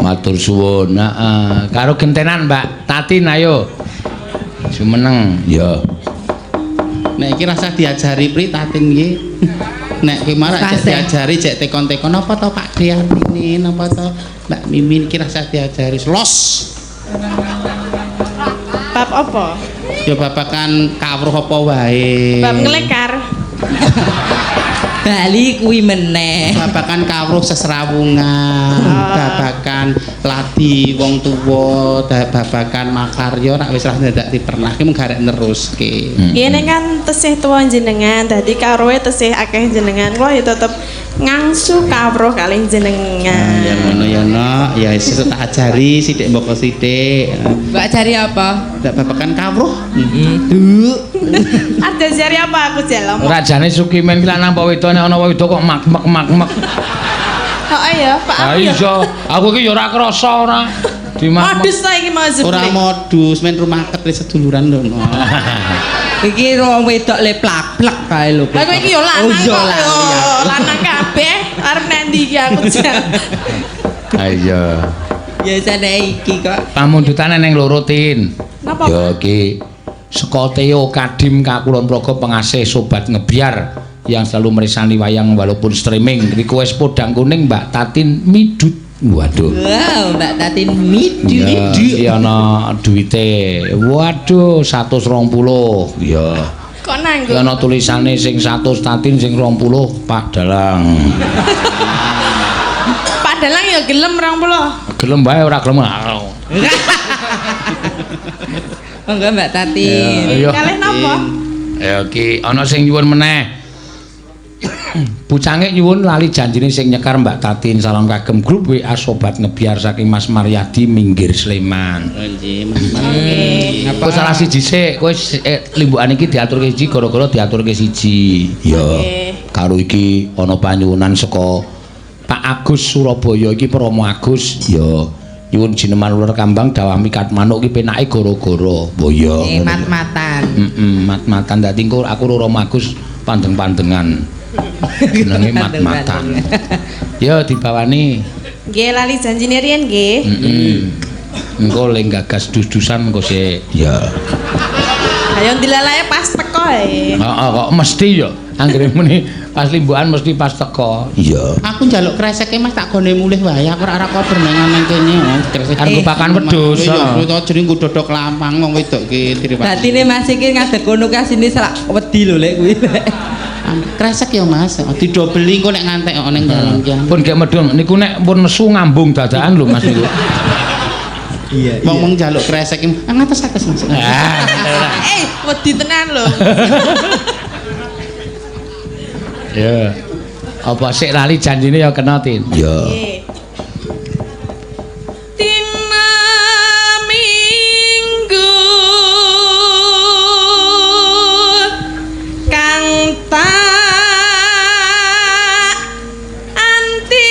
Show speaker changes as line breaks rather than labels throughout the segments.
Matur suwun. Heeh. Karo gentenan Mbak Tatin ayo. Jumeneng. Ya.
Nek iki rasa diajari Pri Tatin iki. Nek kuwi marak cek diajari cek tekon-tekon apa to Pak Deatine, napa to Mbak Mimin iki rasa diajari. Los.
Bab apa?
Ya babakan kawruh apa wae.
Bab ngelekar.
Bali kuwi meneh.
Babakan kawruh sesrawungan, babakan ladi wong tuwa, babakan makarya rak wis ra ndak dipernahke mung garek neruske.
Ini kan tesih tuwa jenengan, dadi kawruhe tesih akeh jenengan. Kula ya tetep ngangsu kawruh kalih jenengan.
Ya ngono ya nok, ya sesuk tak ajari sithik mboko sithik.
Mbak ajari apa?
Ndak babakan kawruh.
Du.
Ada jari apa aku jelom?
Ora jane Sukimen ki lanang apa wedok nek ana wedok kok mak-mek mak-mek.
Heeh ya, Pak
Ha
aku ya.
iya, aku iki ya ora krasa ora. Dimak.
Modus ta iki mau
Ora modus, men rumaket wis seduluran lho. Nok.
Iki wong wedok le plak-plak kae lho.
Lah kowe iki yo lanang
Oh, iya,
kok.
lanang,
Yo,
iya.
lanang kabeh arep nang ndi iki aku jan.
Ha iya.
Ya jane iki kok.
Pamundhutane ning loro Tin.
Napa?
Ya iki saka Teo Kadim Kakulon Praga pengasih sobat ngebyar yang selalu meresani wayang walaupun streaming. Request podang kuning Mbak Tatin Midut. Waduh.
Wow, Mbak Tatin midu.
Ya, iki ana duwite. Waduh, 120. Ya.
Kok nanggung?
Iki ana tulisane sing 100 Tatin sing 20 Pak Dalang.
Pak Dalang ya gelem 20.
Gelem wae ora gelem.
Monggo Mbak Tatin.
Iya.
Kalih napa?
Ya iki ana sing nyuwun meneh. Bucange nyuwun lali janjine sing nyekar Mbak Tatin. Salam kagem grup WA Sobat Ngebyar saking Mas Maryadi Minggir Sleman.
Nggih, Mas.
Oke.
Kowe salah siji sik, kowe limbukan iki diaturke siji gara-gara diaturke siji. Ya.
Oke.
Karo iki ana panyuwunan saka Pak Agus Surabaya iki Promo Agus. Ya. Nyuwun jineman uler kambang dawah mikat manuk iki penake gara-gara. Oh iya.
Mat-matan.
Heeh, mat-matan dadi engko aku karo Romo Agus pandeng-pandengan. Jenenge mat-matan. Ya dibawani.
Nggih lali janjine riyen nggih.
Heeh. Engko le gagas dus-dusan engko sik. Ya.
Ayo dilalake pas teko ae.
Heeh kok mesti ya. Anggere muni pas limbukan mesti pas teko. Iya.
Aku njaluk kreseke Mas tak gone mulih wae. Aku ora kober nang nang kene. Oh, kresek.
Arep pakan wedhus.
Iya, to jeneng nggo dodok lampang wong wedok ki diriwati.
Batine Mas iki ngadeg kono ki asine selak wedi lho lek kuwi.
Kresek ya Mas. Oh, didobeli engko nek ngantek kok ning dalan ki.
Pun gek medhun niku nek pun nesu ngambung dadakan lho Mas niku.
Iya.
Wong-wong njaluk kresek iki ngates-ates Mas.
Ah.
Wedi tenan lho.
Ya. Apa sik lali janjine ya kena Tin. Ya.
Nggih. Dina Minggu kang tak anti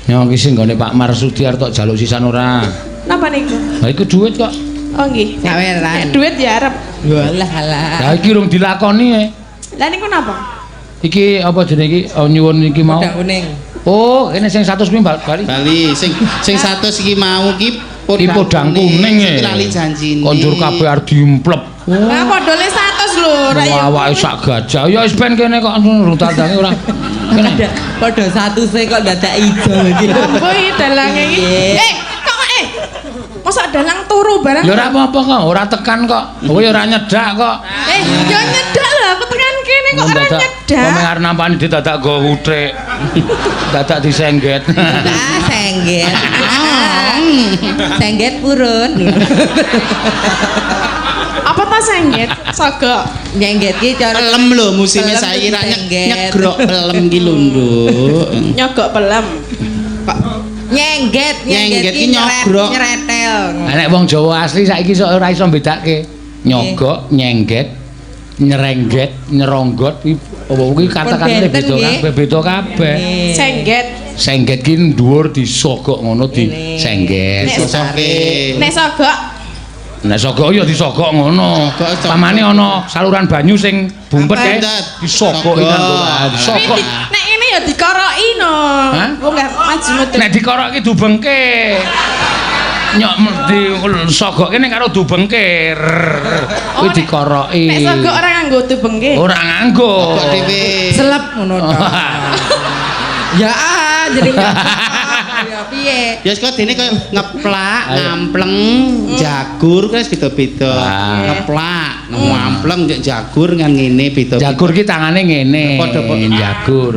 Nyong iki sing nggone Pak Marsudi arep tok jaluk sisan ora.
Napa niku?
Lah iku duit kok.
Oh nggih.
Nyaweran.
Duit ya arep.
Walah alah.
Lah iki urung dilakoni e.
Lah niku napa?
Iki apa jenenge iki? Oh, nyuwun iki mau.
Podang kuning.
Oh, kene sing 100 kuwi bali.
Bali sing sing 100 iki mau ki
Iki podang kuning e.
Iki lali janjine.
Konjur kabeh arep diemplep.
Lah podole 100 lho, ra ya.
Awake sak gajah. Ya wis ben kene kok urung tandange ora. Kene.
Padha 100 e kok dadak ijo iki lho.
Ambo iki dalange iki. Kok masa dalang turu barang?
Ya ora apa-apa kok, ora tekan kok. Kowe ya ora nyedak kok.
Ya nyedak lho aku tekan kene kok ora nyedak.
Wong arep nampani dadak nggo uthik. Dadak disengget.
Ah, sengget. Sengget purun.
Apa ta sengget? Sogok.
Nyengget ki cara
Pelem lho musime
Pelem
saiki ra
disengget.
nyegrok pelem ki lho, Nduk.
Nyogok pelem.
Kok nyengget,
Nyengget
nyengget
ki
ki
nyobrok.
nyeretel.
Lah nek wong Jawa asli saiki sok ora iso bedake. Nyogok, nyengget, nyerengget, nyeronggot kuwi apa kuwi kata-katane
benten,
beda
nggih.
kabeh, beda kabeh.
Sengget.
Sengget ki dhuwur disogok ngono di
Ini.
sengget.
Nek
Sosoke.
Nek sogok
Nek sogok ya disogok ngono.
Sogok, sogok.
Pamane ana saluran banyu sing bumpet kae disogoki
Sogok.
nganggo. Disogok.
Nek ngene ya dikoroki no.
Hah?
Wong gak maju metu.
Nek dikorok iki dubengke. Nyok di sogoke ning karo dubengke. Kuwi
Oh,
dikoroki.
Nek sogok ora nganggo dubengke.
Ora nganggo.
Sogok dhewe.
Selep ngono to. Ya ah jenenge. Ya piye?
Ya kok dene koyo ngeplak,
Ayo.
ngampleng, jagur kan wis beda-beda.
Ah.
Ngeplak, ngampleng, jagur kan ngene beda-beda.
Jagur ki tangane ngene.
Padha-padha.
Jagur.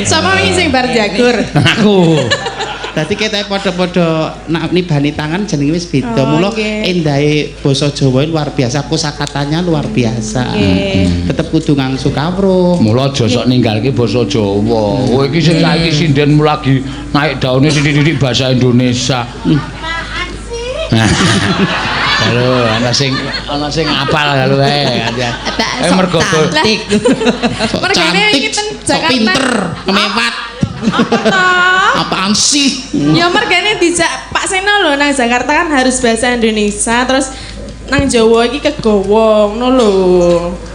Sapa wingi sing bar jagur?
Aku.
Dadi ketoke padha-padha nak nibani tangan jenenge wis beda.
Oh,
Mula
nggih.
endahe basa Jawa ini luar biasa, kosakatanya luar biasa.
Nggih.
Tetep kudu ngangsu kawruh.
Mula aja sok ninggalke basa Jawa. Kowe iki sing saiki sinden lagi naik daune sithik-sithik bahasa Indonesia. Halo, ana sing apal lho kae. Eh mergo
cantik.
Sok
Mergane
cantik,
iki ten
sok
Jakarta.
pinter, kemewat.
Apa toh?
Apaan sih?
Ya mergane dijak Pak Seno lho nang Jakarta kan harus bahasa Indonesia terus nang Jawa iki kegawa ngono lho.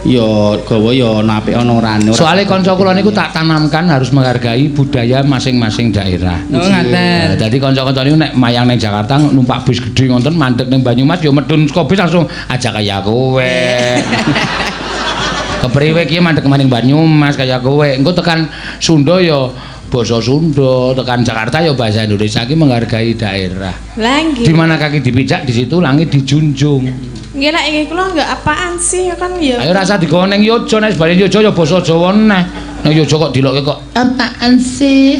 Ya gawa ya ana apik ana orane. ora.
Soale kanca kula niku tak tanamkan harus menghargai budaya masing-masing daerah.
Oh ngaten.
Nah, dadi kanca-kanca niku nek mayang ning Jakarta numpak bis gedhe ngoten mandek ning Banyumas ya medun saka bis langsung aja kaya kowe. Kepriwe ki mandek maning Banyumas kaya kowe. Engko tekan Sunda ya basa Sunda, tekan Jakarta ya bahasa Indonesia ki menghargai daerah.
Lah nggih.
Di mana kaki dipijak di situ langit dijunjung.
Nggih nek iki kula nggak apaan sih ya kan ya.
Ayo rasa digawa ning Yogya nek sebare Yogya ya basa Jawa neh. Ning Yogya kok dilokke kok apaan sih?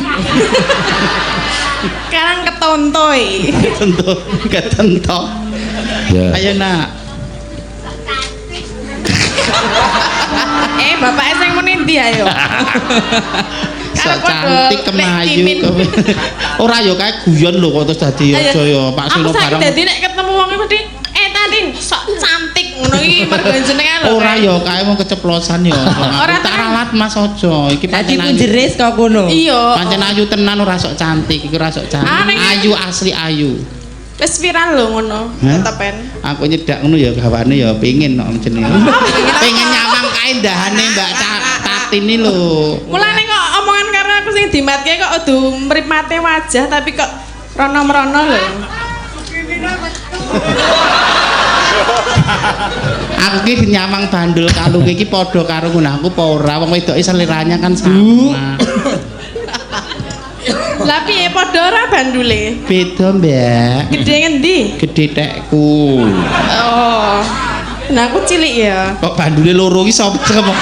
Sekarang ketontoi.
Ketentu, ketentu.
Ya.
Ayo nak.
Bapak sing muni ndi ayo?
Sok cantik kemayu kowe. Ora ya kae guyon lho kok terus dadi aja ya Pak Seno
Aku saiki
bareng.
dadi nek ketemu wong iki mesti Tatin sok cantik ngono iki mergo jenengan lho.
Ora ya kae wong keceplosan ya.
Ora
Aku tak ralat Mas aja. Iki
Dadi
pancen ayu.
punjeris kok kono.
Iya.
Pancen ayu tenan ora sok cantik, iki ora sok
Ah,
cantik.
ning-
Ayu asli ayu.
Wis viral lho ngono,
Hah?
tetepen.
Aku nyedak ngono ya gawane ya pengin kok jenenge. Pengen nyawang kaendahane Mbak Tatin iki lho.
Mulane kok omongan karo aku sing dimatke kok kudu mripate wajah tapi kok rono-merono lho.
Aku ki dinyawang bandul kalung iki padha karo ngono aku apa ora wong wedoke seleranya kan sama.
Lah piye padha ora bandule?
Beda, Mbak.
Gede ngendi?
Gede tekku.
Oh. Nah aku cilik ya.
Kok bandule loro iki sapa ngomong?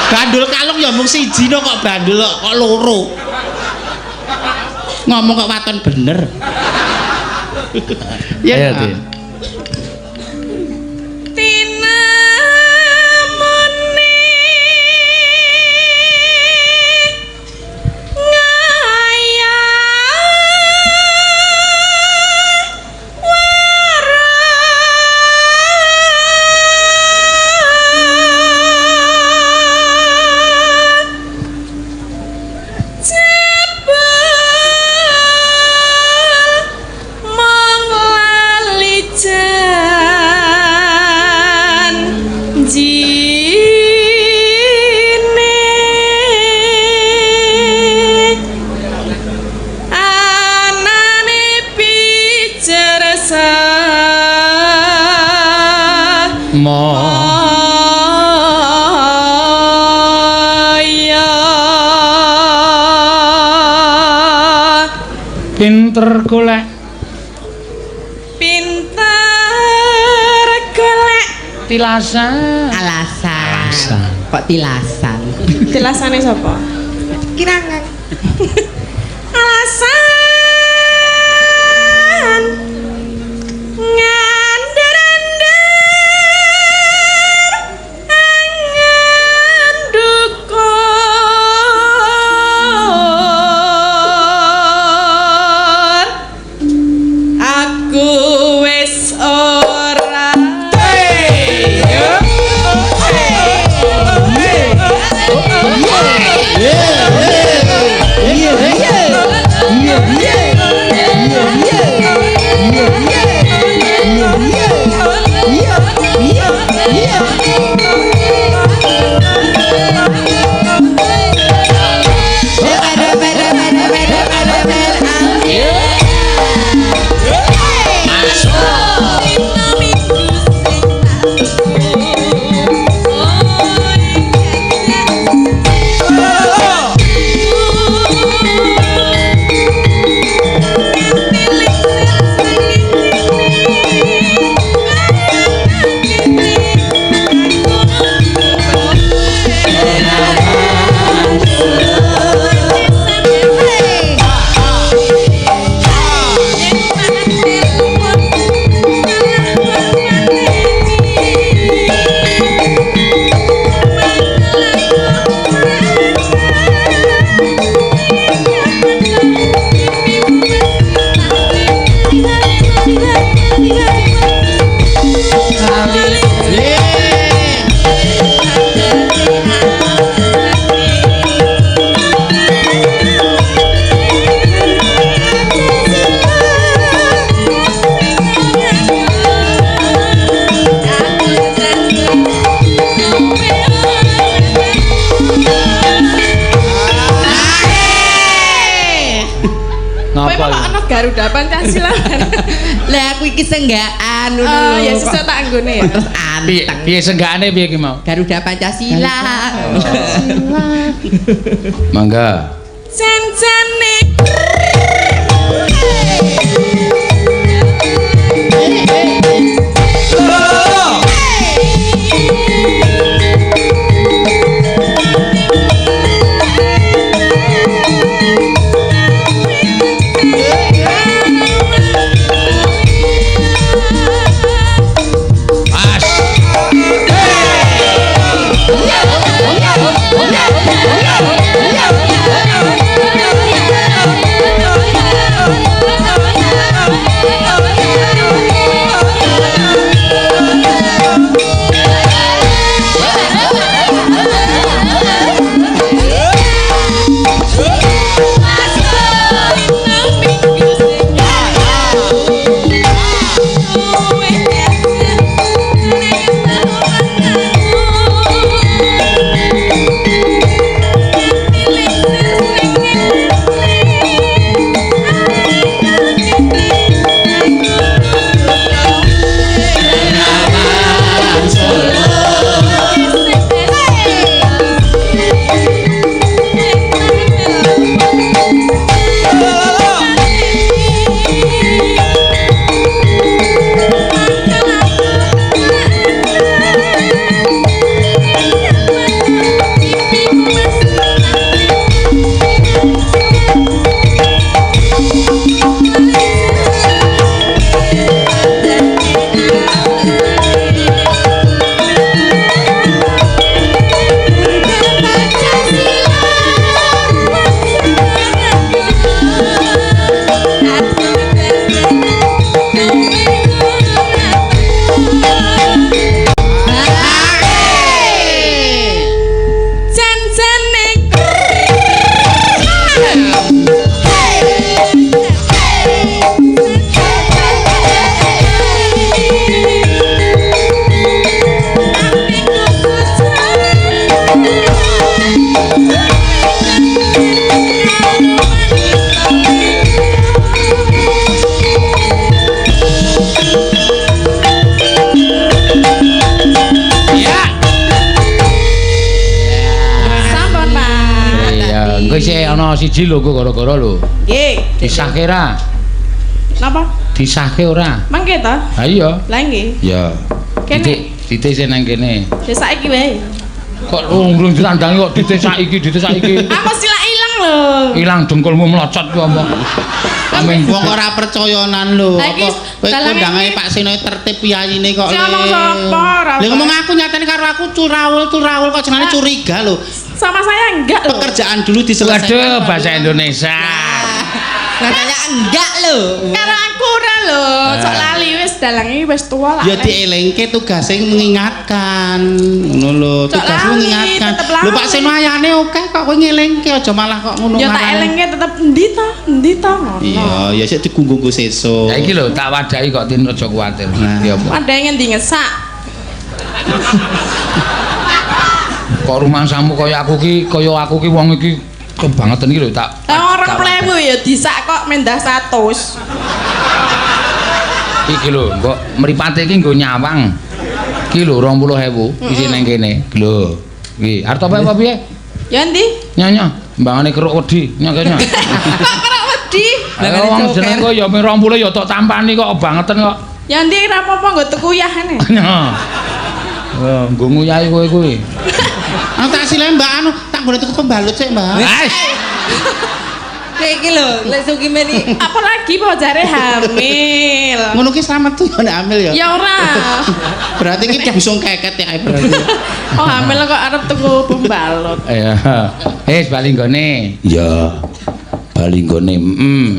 Bandul kalung ya mung siji no kok bandul kok loro. Ngomong kok waton bener. Ya,
Ayo,
Nak.
Tin.
Tinamune ngaya wara jebul mong lali janjine anane pijer
Mo.
saya
Pinter golek
pinter golek
tilasan.
Alasan.
Alasan.
Kok tilasan?
Jelasane sapa?
Kirangan.
Alasan ngandar-andar angan dukur aku wis ora
Iya.
Kowe
Ngapa?
malah ana Garuda Pancasila.
Lah aku iki senggaan ngono
Oh,
lho.
ya sesuk tak anggone ya.
Terus
Piye
anteng.
piye senggakane piye ki mau?
Garuda Pancasila.
Mangga.
Jan-jane
Pas.
Jan-jane
Ya.
Sampun, Pak.
Iya, engko isih ana siji lho engko gara-gara lho.
Nggih.
Disahke ra?
Napa?
Disahke ora?
Mangke to?
Ha iya.
Lah nggih.
Ya.
Kene.
Titik, titik sing nang kene.
Ya saiki wae.
Kok urung ditandangi kok titik saiki, titik saiki.
Aku silak ilang lho.
Ilang dengkulmu melocot ku apa? Ameng.
Wong ora percayanan lho.
Lah iki
Apa kowe
dalange
kondangae
iki-
Pak Seno tertib piyayine kok.
Sing
Le.
ngomong sapa, ora
Lha ngomong aku nyatane karo aku curawul-curawul kok jenenge
Ah.
curiga lho.
Sama saya enggak lho.
Pekerjaan dulu diselesaikan.
Waduh, bahasa Indonesia.
Katanya enggak lho.
Karo aku ora lho. Sok lali wis dalange wis tuwa lah.
Ya dielingke tugasnya mengingatkan. Ngono lho,
Cok
tugasmu
lali,
mengingatkan.
tetep lali.
Lho Pak Seno ayane oke kok kowe ngelingke aja malah kok ngono.
Ya tak
ngarani.
elingke tetep endi to? Endi to ngono.
Iya, ya sik digunggung sesuk.
Ya iki lho tak wadahi kok Tin aja kuwatir.
Nah.
Ya apa?
Wadahe ngendi ngesak.
Kok rumangsamu kaya aku ki, kaya aku ki wong iki kebangetan iki lho tak.
Lah
tak-
20.000 ya disak kok mendah 100.
Iki lho, mbok mripate iki nggo nyawang. Iki lho 20.000 isi nang kene. Lho. Iki arep apa apa piye?
Ya endi?
Nyonya, mbangane keruk wedi, nyonya kene.
Kok kerok wedi?
Ayo wong jeneng kok ya mung 20 ya tok tampani kok bangetan kok.
Ya endi ora apa-apa nggo tuku yahane.
Nyo. Oh, nggo nguyahi kowe kuwi.
Anu tak sile Mbak anu, tak nggone tuku pembalut sik, Mbak.
Wes.
Kayak iki lho, lek Sukimen iki
Apalagi po jare hamil.
Ngono ki slamet tuh ya nek hamil ya.
Ya ora.
Berarti ki busung keket ya berarti.
Oh hamil kok arep tuku pembalut.
Iya. Wis bali nggone. Iya. Bali nggone. Heeh.